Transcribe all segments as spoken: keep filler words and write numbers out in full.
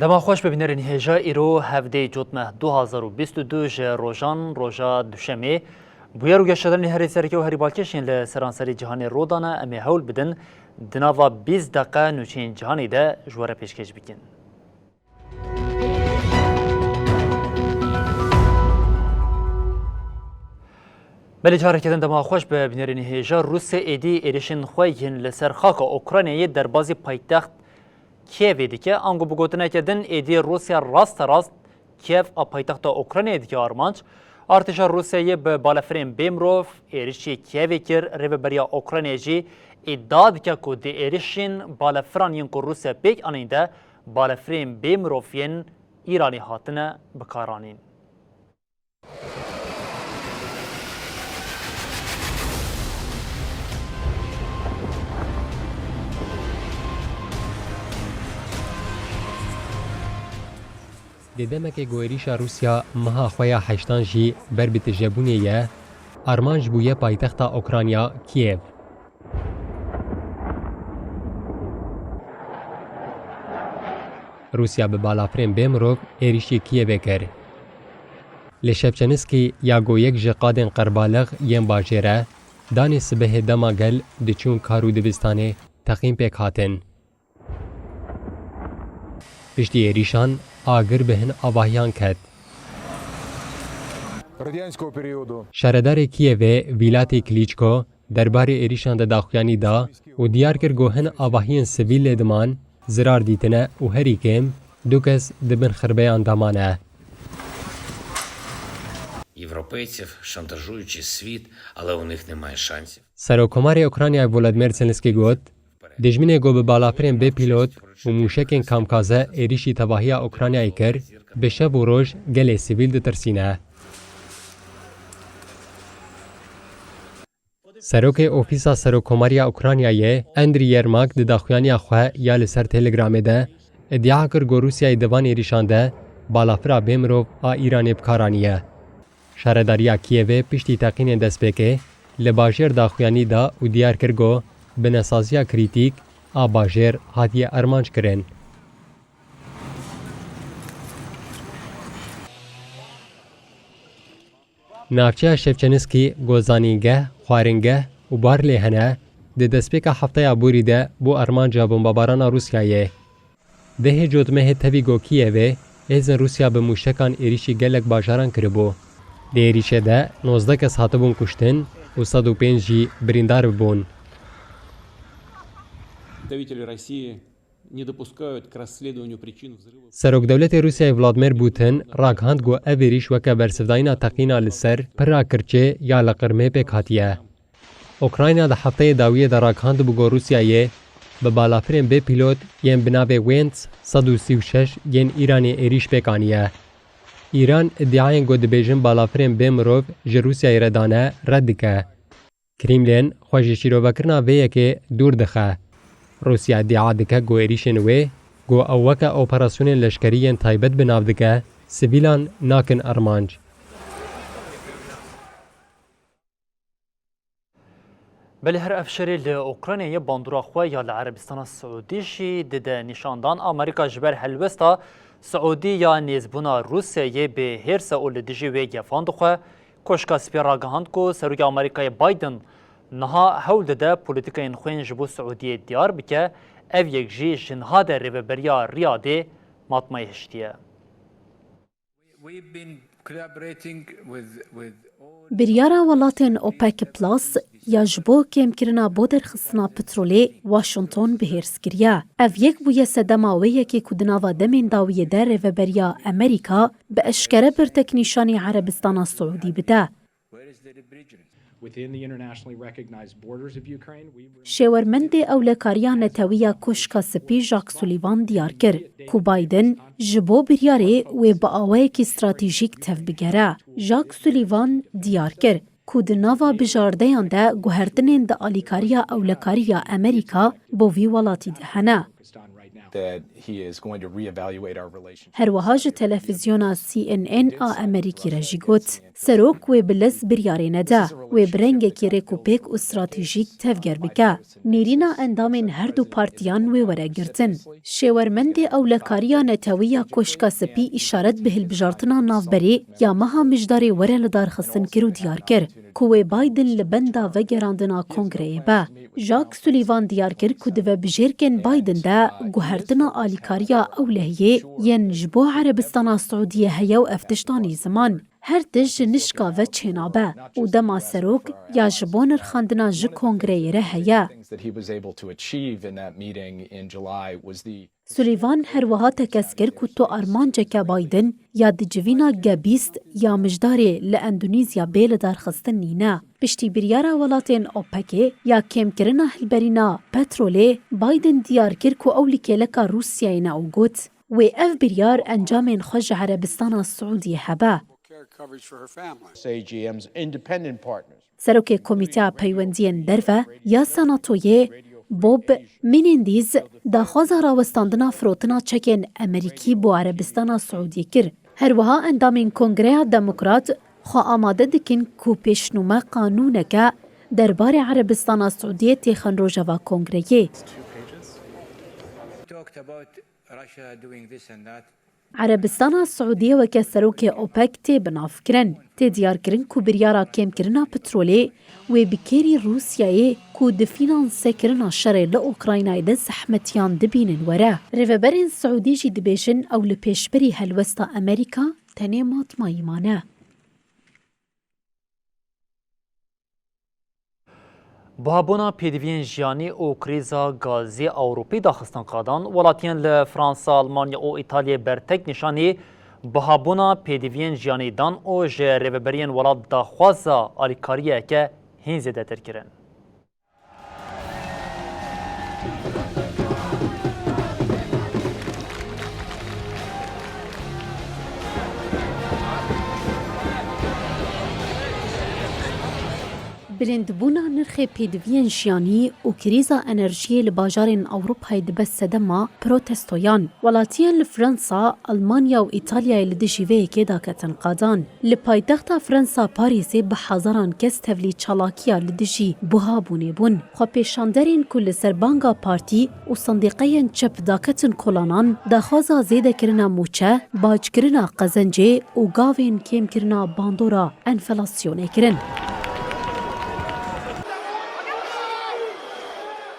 Dema xweş be bînerên hêja, îro hevdeyê Cotmeh du hazar û bîst û du ji rojan roja Duşemê. Bûyer û geşedanên herî sereke û herî balkêş yên li seranserî cîhanê rûdane, em ê hewl bidin di nava bîst deqe nûçeyên cîhanê de ji we re pêşkêş bikin. Belê, careke din dema xweş be bînerên hêja. Rûsya êdî êrişên xwe yên li ser xaka Ukraynayê derbazî paytext Kievê dike. Ango bi gotineke din, êdî Rûsya rasterast Kiev a paytexta Ukraynayê dike armanc. Artêşa Rûsyayê bi balafirên bê mirov êrişî Kievê kir, rêveberiya Ukraynayê jî îdia dike ku di êrişên balafiran yên ku Rûsya pêk anîn de balafirên bê mirov yên Îranê hatine bikaranîn. Di demekê ku êrîşa Rûsya meha xwe ya heştan jî ber bi tijebûnê ye, armanc bûye paytexta Ukrayna Kiev. Rûsya bi balafirên bê mirov êrîşî Kievê kir. Li Şevçenskî ya ku yek ji qadên qerbalix yên bajêr e, danê sibehê dema gel diçûn kar û dibistanê teqîn pêk hatin. Piştî êrîşan agir bi hin avahiyan ket. Радянського періоду. Şaredarê Kiyevê Vîlatî Klîçko derbarê êrîşan de daxuyanî da û diyar kir ku hin avahiyên sivîl lê diman, zirar dîtine û herî kêm du kes di bin xirbeyan de mane. Європейців, шантажуючи світ, але у них немає шансів. Serokkomarê Ukraynayê Volodymyr Zelensky got, dijminê ku bi balafirên bê pîlot û mûşekên kamkaze êrîşî tevahiya Ukraynayê kir, bi şev û roj gelê sivîl ditirsîne. Serokê Ofîsa Serokkomariya Ukraynayê Andriy Yermak di daxuyaniya xwe ya li ser Telegramê de îdia kir ku Rûsyayê di van êrîşan de balafira bê mirov a Îranê bi kar aniye. Şaredariya Kiyevê piştî teqînên destpêkê li bajêr daxuyanî da û diyar kir ku binesaziya krîtîk a bajêr hatiye armanc kirin. Navçeya Şevçenskî ku zanîngeh, xwaringeh û bar lê hene, di destpêka hefteya borî de bû armanca bombebarana Rûsyayê. Dehê Cotmehê tevî ku Kiyevê hêzên Rûsya bi mûşekan êrîşî gelek bajaran kiribû. Di êrîşê de nozdeh kes hatibûn kuştin û sed û pênc jî birîndar bibûn. Представители России не допускают к расследованию причин взрывов. Serokdewletê Rûsyayê Vladimir Putin ragihand ku ev êrîş weke bersivdayîna teqîna li ser pira Kirçê ya li Qirmê pêk hatiye. Ukrayna di hefteyê dawiyê de ragihandibû ku Rûsyayê bi balafirên bê pîlot yên bi navê Wens sed û sî û şeş yên Îranê êrîş pêk aniye. Îran îdiayên ku dibêjin balafirên bê mirov ji Rûsyayê re dane red dike. Krîmlin xwe ji şîrovekirina vê yekê dûr dixe. Rûsya îdia dike ku êrîşên wê ku ew weke operasyonên leşkerî yên taybet bi nav dike, sivîlan nakin armanc. Belê her ev şerê li Ukraynayê bandora xwe ya li Erebistana Siûdî jî dide nîşandan. Amerîka ji ber helwesta Siûdî ya nêzbûna Rûsyayê bi hêrsa û li dijî wê gefan dixwe. Koşka Spî ragihand ku Serokê Amerîkayê Biden niha hewl dide polîtîkayên xwên ji bo Siûdiyê diyar bike, ev yek jî ji niha de rêveberiya Riyadê matmayê hiştiye. We've been collaborating with, with all Biryara welatên OPEC Plus ya ji bo kêmkirina bo derxistina petrolê Washington bi hêrs kiriye. Ev yek bûye sedema wê yekê ku di nava demên dawiyê de rêveberiya Amerîka bi eşkere bertek nîşanî Erebistana Siûdî bide. Where is the belligerence? Within the internationally recognized borders of Ukraine, we were Şêwermendê Ewlekariya Netewî ya Koşka Spî Jack Sullivan diyar kir ku Biden ji bo biryarê wê bi awayekî stratejîk tevbigere. Jack Sullivan diyar kir ku di nava bijardeyan de guhertinên di alîkariya ewlekarî ya Amerîka bo vî welatî de hene. that he is going to reevaluate our relationship. Her wiha ji televîzyona C N N a Amerîkî re jî got, Serok wê bi lez biryarê nede, wê bi rengekî rêkûpêk û stratejîk tevger bike. Nêrîna endamên her du partiyan wê were girtin. Şêwermendê ewlekariya netewî ya Koşka Spî îşaret bi hilbijartina navberê ya meha Mijdarê were lidarxistin kir û diyar kir ku wê Biden li benda vegerandina kongreyê be. Jack Sullivan diyar kir ku di vebijêrkên Biden de guhertina alîkariya ewlehiyê yên ji bo Erebistana Siûdiyê heye û ev tişt anî ziman. Her tişt ji nişka ve çênabe û dema serok ya ji bo nirxandina ji kongreyê re heye. Things that he was able to achieve in that meeting in July was the Sullivan her wiha tekez kir ku tu armanceke Biden ya di civîna G bîst ya Mijdarê li Endonezya bê lidarxistin nîne. Piştî biryara welatên OPECê ya kêmkirina hilberîna petrolê, Biden diyar kir ku ew li kêleka Rûsyayê ne û got, Wê ev biryar encamên xwe ji Erebistana Siûdiyê hebe. Say G M's independent partners. Serokê Komîteya Peywendiyên Derve ya Senatoyê Bob Menendez daxwaza rawestandina firotina çekên Amerîkî bo Erebistana Siûdiyê kir. Her wiha endamên Kongreya Demokrat xwe amade dikin ku pêşnûme qanûneke derbarê Erebistana Siûdiyê têxin rojeva Kongreyê. Talked about Russia doing this and that. Erebistana Siûdiyê weke serokê OPEC tê binavkirin. Tê diyarkirin ku biryara kêmkirina petrolê wê bi kêrî Rûsyayê ku di fînansekirina şerê li Ukraynayê de zehmetiyan dibînin were. Rêveberên Siûdî jî dibêjin ew li pêşberî helwesta Amerîka tenê matmayî mane. Buhabûna pêdiviyên jiyanî û krîza gazê Ewropî daxistin qadan. Welatiyên li Fransa, Almanya û Îtalyayê bertek nîşanî buhabûna pêdiviyên jiyanî dan û ji rêveberiyên welat daxwaza alîkariyeke hîn zêdetir kirin. Bilindbûna nirxê pêdiviyên jiyanî û krîza enerjiyê li bajarên Ewropayê dibe sedema protestoyan. Welatiyên li Fransa, Almanya û Îtalyayê li dijî vê yekê daketin qadan. Li paytexta Fransa Parîsê bi hezaran kes tevlî çalakiya li dijî buhabûnê bûn. Xwepêşanderên ku li ser banga partî û sendîqeyên çep daketin kolanan, daxwaza zêdekirina mûçe, backirina qezencê û gavên kêmkirina bandora enflasyonê kirin.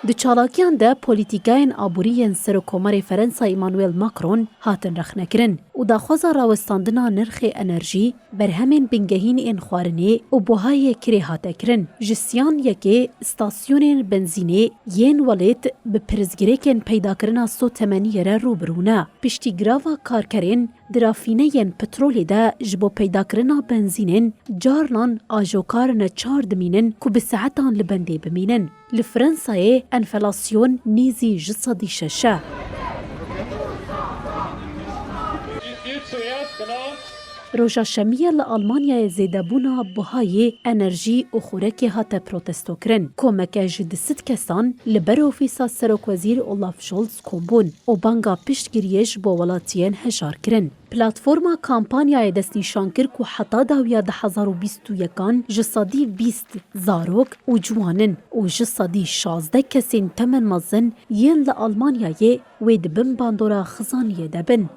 Di çalakiyan de polîtîkayên aborî yên Serokkomarê Ferensa Emmanuel Macron hatin rexnekirin û daxwaza rawestandina nirxê enerjî, berhemên bingehîn ên xwarinê û buhayê kirê hate kirin. Ji siyan yekê stasyonên benzînê yên welêt bi pirsgirêkên peydakirina sotemeniyê re rû bi rû ne. Piştî girava karkerên di rafîneyên petrolê de ji bo peydakirina benzînên, carnan ajokar neçar dimînin ku bi saetan li bendê bimînin. Li Fransayê enflasyon nêzî ji sedî şeş e. Roja Şemiyê li Almanyayê zêdebûna buhayê enerjî û xurekê hate protestokirin. Komeke ji du sed kesan li ber ofîsa serokwezîr Olaf Scholz kom bûn û banga piştgiriyê ji bo welatiyên hejar kirin. Platforma kampanyayê destnîşan kir ku heta dawiya du hezar û bîst û yekan ji sedî bîst zarok û ciwan in û ji sedî şazdeh kesên temenmezin yên li Almanyayê wê di bin bandora xizaniyê de bin.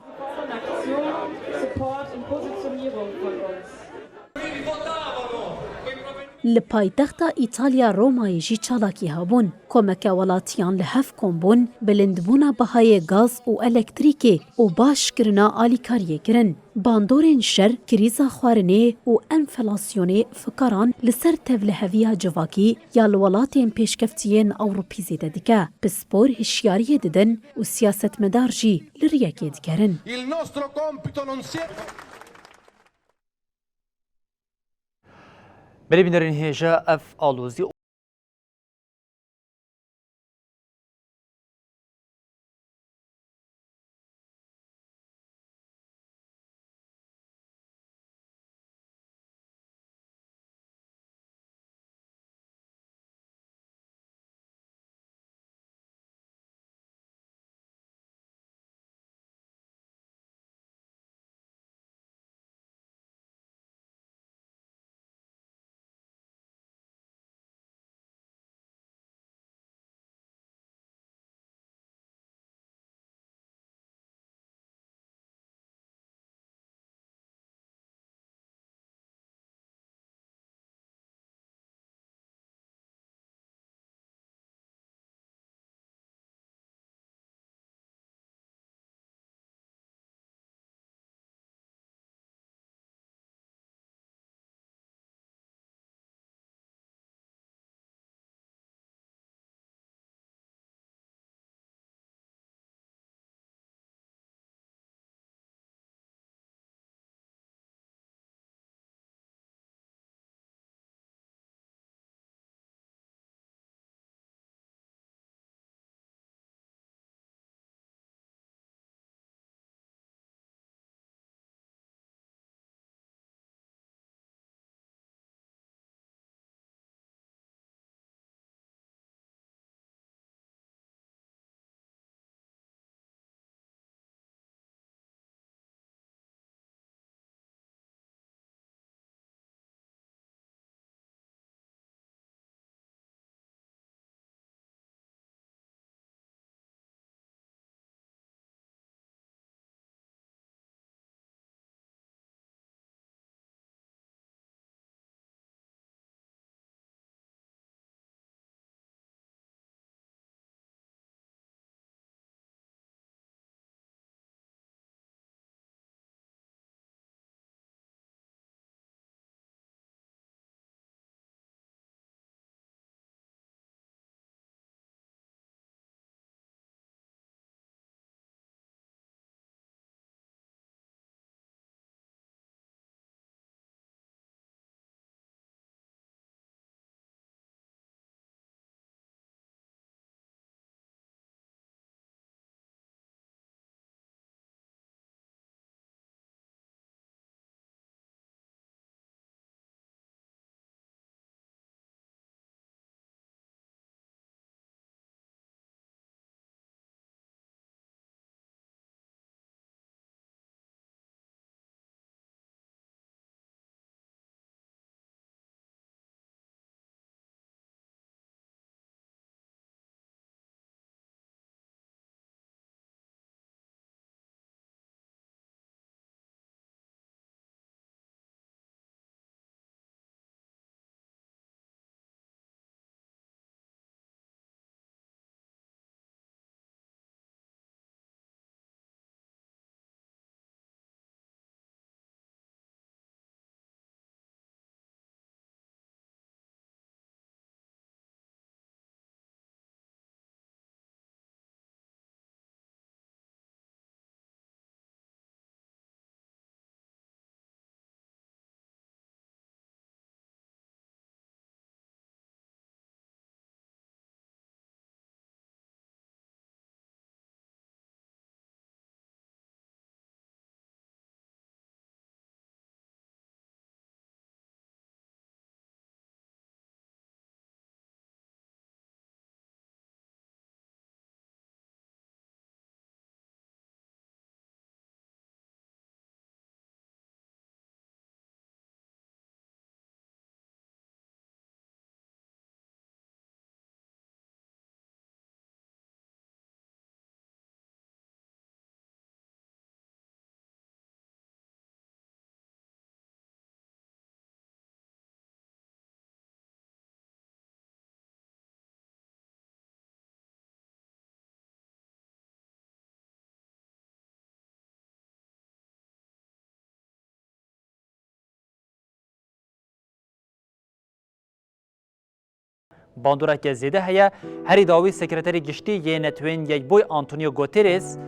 Li paytexta Îtalya Romayê jî çalakî hebûn. Komeke welatiyan li hev kom bûn, bilindbûna bihayê gaz û elektrîkê û başkirina alîkariyê kirin. Bandorên şer, krîza xwarinê û enflasyonê fikaran li ser tevliheviya civakî ya li welatên pêşkeftî yên Ewropî zêde dike. Pispor hişyariyê didin û siyasetmedar jî li riyekê digerin. Belê bînerên hêja ev alozî Bandoreke zêde heye. Herî dawî Sekreterê Giştî yê Netewên Yekbûyî Antonio Guterres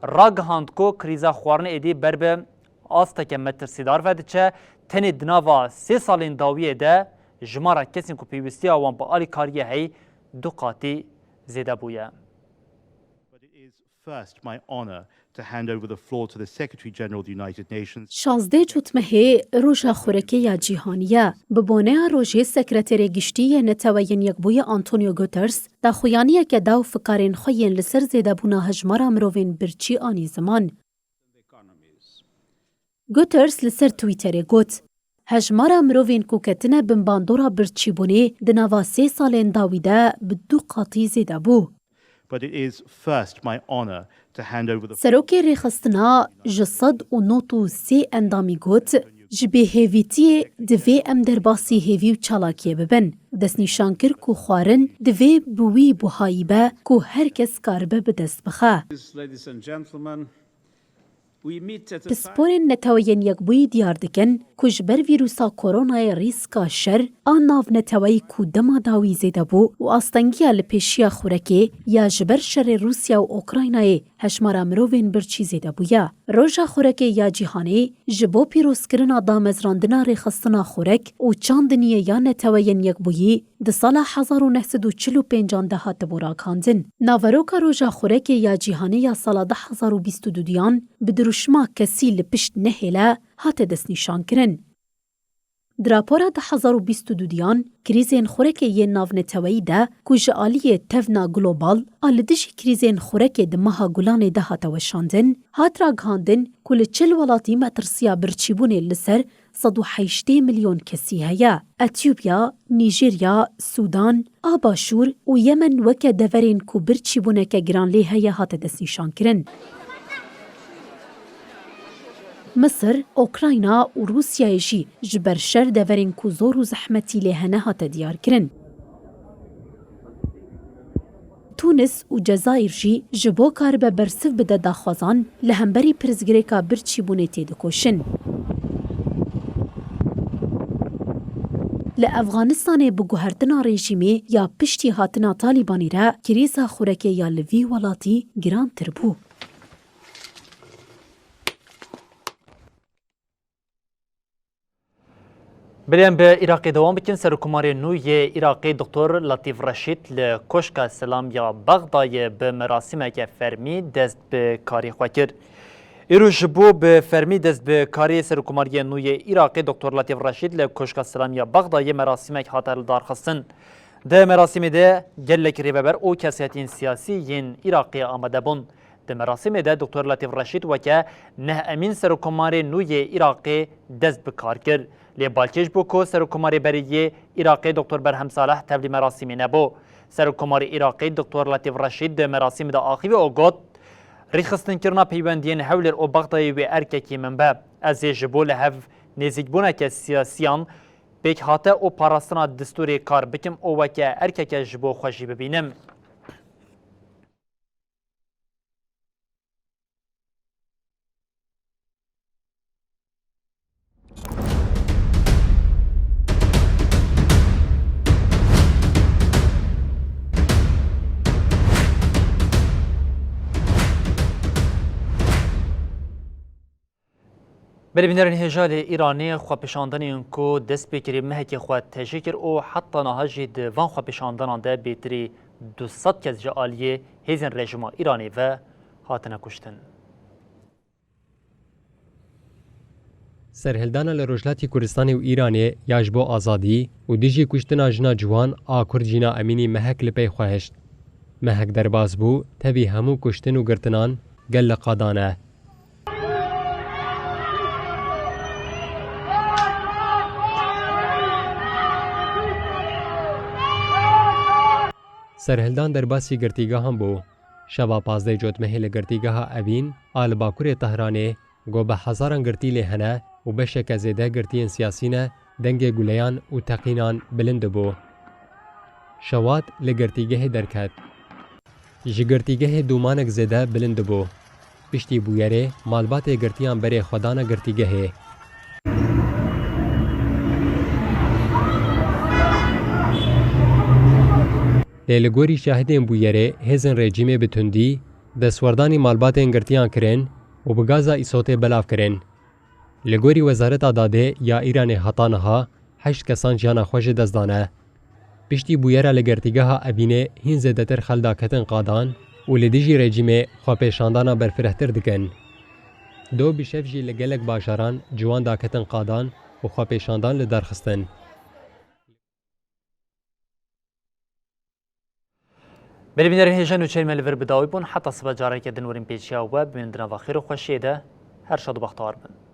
ragihand ku krîza xwarinê êdî ber bi asteke metirsîdar ve diçe. Tenê di nava sê salên dawiyê de jimara kesên ku pêwîstiya wan bi alîkariyê heyî du qatî zêde bûye. But it is first my honour to hand over the floor to the Secretary General of the United Nations. Şazdeh Cotmehê Roja Xurekê ya Cîhanî ye. Bi boneya rojê Sekreterê Giştî yê Neteweyên Yekbûyî Antonio Guterres daxuyaniyeke da û fikarên xwe yên li ser zêdebûna hejmara mirovên birçî anî ziman. Guterres li ser Twitterê got, hejmara mirovên ku ketine bin bandora birçîbûnê di nava sê salên dawî de bi du qatî zêde bû. But it is first my honour to hand over the Serokê rêxistina ji sed û nod û sê endamî got, ji bêhêvîtiyê divê em derbasî hêvî û çalakiyê bibin. Destnîşan kir ku xwarin divê bi wî buhayî be ku her kes karibe bi dest bixe. Ladies and gentlemen, we meet at a time Pisporên Neteweyên Yekbûyî diyar dikin ku ji ber vîrusa koronayê rîska şer a navneteweyî ku dema dawî zêde bû û astengiya li pêşiya xurekê ya ji ber şerê Rûsya û Ukraynayê hejmara mirovên birçî zêde bûye. Roja Xurekê ya Cîhanê ji bo pîrozkirina damezrandina rêxistina xurek û çandiniyê ya Neteweyên Yekbûyî di sala hezar û neh sed û çil û pêncan de hatibû ragihandin. Naveroka Roja Xurekê ya Cîhanê ya sala du hezar û bîst û duduyan bi dirûşma kesî li pişt nehêle hate destnîşankirin. Di rapora du hezar û bîst û duduyan, krîzên xurekê yên navneteweyî de ku ji aliyê tevna global a li dijî krîzên xurekê di meha Gulanê de hate weşandin, hat ragihandin ku li çil welatî metirsiya birçîbûnê li ser sed û heştê milyon kesî heye. Etiyopya, Nîjerya, Sûdan, a Başûr û Yemen weke deverên ku birçîbûneke giran lê heye hate destnîşankirin. Misir, Ukrayna û Rûsyayê jî ji ber şer deverên ku zor û zehmetî lê hene hate diyarkirin. Tûnis û Cezayir jî ji bo karibe bersiv bide daxwazan li hemberî pirsgirêka birçîbûnê têdikoşin. Li Efxanistanê bi guhertina rejîmê ya piştî hatina Talîbanî re krîza xurekê ya li vî welatî girantir bû. Belê em bi Iraqê dewam bikin. Serokkomarê nû yê Iraqê Doktor Latîf Reşîd li Koşka Selam ya Bexdayê bi merasîmeke fermî dest bi karî xwe kir. Îro ji bo bi fermî dest bi karî Serokkomariyê nû yê Iraqê Doktor Latîf Reşîd li Koşka Selam ya Bexdayê merasîmek hate lidarxistin. Di merasîmê de gelek rêveber û kesayetên siyasî yên Iraqê amade bûn. Di merasîmê de Doktor Latîf Reşîd weke neh emîn Serokkomarê nû yê Iraqê dest bi kar kir. Lê balkêş bû ku Serokkomarê berî yê Iraqê Doktor Berhem Salih tevlî merasîmê nebû. Serokkomarê Iraqê Doktor Latîf Reşîd di merasîmê de axivî û got, rêxistinkirina peywendiyên Hewlêr û Bexdayê wê erkekî min be. Ez ê ji bo li hev nêzîkbûneke siyasiyan pêkhate û parastina destûrê kar bikim û weke erkeke ji bo xwe jî bibînim. Belê bînerên hêja li Îranê xwepêşandanên ku dest pê kirî mehekê xwe tejî kir û heta niha jî di van xwepêşandanan de bêtirî du sed kes ji aliyê hêzên rejîma Îranê ve hatine kuştin. Serhildana li Rojhilatî Kurdistanê û Îranê ya ji bo azadî û dijî kuştina jina ciwan a Kurd Jîna Emînî mehek li pey xwe hişt. Mehek derbas bû, tevî hemû kuştin û girtinan gel li qadan e. Serhildan derbasî girtîgehan bû. Şeva pazdeh Cotmehê li girtîgeha Evîn a li bakurê Tehranê, ku bi hezaran girtî lê hene û beşeke zêde girtiyên siyasî ne, dengê guleyan û teqînan bilind dibû. Şewat li girtîgehê derket. Ji girtîgehê dûmanek zêde bilind dibû. Piştî bûyerê, malbatê girtiyan berê xwe dane girtîgehê. Lê li gorî şahidên bûyerê hêzên rejîmê bi tundî destwerdanî malbatên girtiyan kirin û bi gaza îsotê belav kirin. Li gorî Wezareta Dadê ya Îranê heta niha heşt kesan jiyana xwe ji dest dane. Piştî bûyera li girtîgeha Evînê hîn zêdetir xel daketin qadan û li dijî rejîmê xwepêşandana berfirehtir dikin. Do bi şev jî li gelek bajaran ciwan daketin qadan û xwepêşandan li dar xistin. Belê bînerên hêja nûçeyên me li vir bi dawî bûn. Heta sibe careke din werin pêşiya we, bimînin di nava xêr û xweşiyê de. Her şad û bextewar bin.